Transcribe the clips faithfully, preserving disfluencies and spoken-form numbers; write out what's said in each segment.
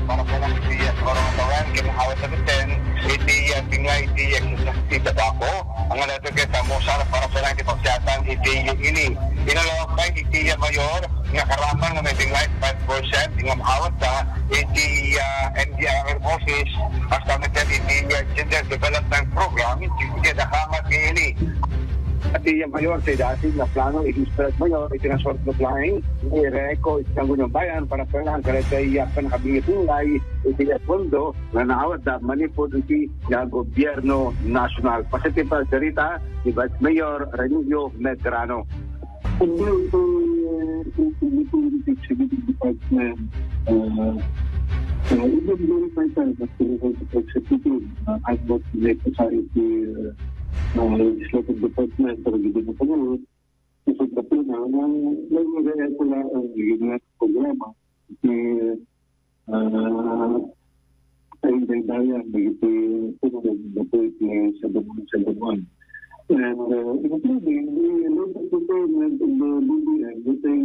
Para sa lang iti, ah, Corona Tawen, kinahawat na ten, iti, ah, pinga iti, ah, excise tax iti tabako. Ang nga dati kay tamusan para sa lang iti pagsiyatan iti ili. Inalawag pa iti, ah, mayor, nga karaman nga may pinga five percent, nga mahawat na iti, ah, N D R R boses, hasta met iti, ah, Gender Development Program, iti dakamat nga ili. Iti, ah, mayor, sa dati nga plano, iti Mayor, iti nga sort of line, iti reko, iti Sangguniang Bayan, para sa lang, kada iti, ah, panakabingi tulay, iti, ah, pondo, nga naawat da manipod iti nga gobyerno nasyonal. Pasiti pa sarita ni Vice Mayor Remigio Medrano. Hindi ito, ito, ito, ito, executive department, uh, uh, even though my time as the executive, uh, I'm not in the society, uh, uh, legislative department, pero hindi na po, kasi pati na, na, na, na, na, na, na, na, na, na, na, na, ah, ay daydayan dagiti tunog dapit ni Sabon-, Sabon-. And, uh, including the latest requirement of the B B M, that ay,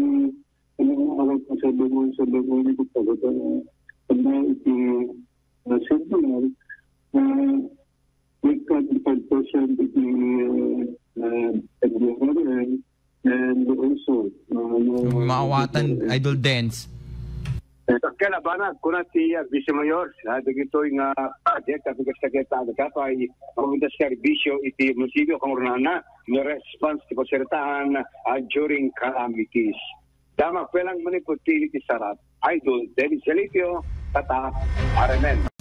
ano, awat na Sabon-, Sabon-, iti pagkatao, ano, iti, uh, circular, uh, may twenty-five percent iti, uh, uh, N D R R M, and also, uh, yung Maawatan, Idol Dance. Sakyan a banag, kuna ti, ah, Vice Mayor, ah, dagitoy nga project, ah, bigas na kita, nagkapay, magunta serbisyo iti munisipyo, kangurunana, nga response ti pasertaan, ah, during calamities. Damak pelang manipod ti, ti sarat. Idol Dennis Salipio, Tatak, R M N.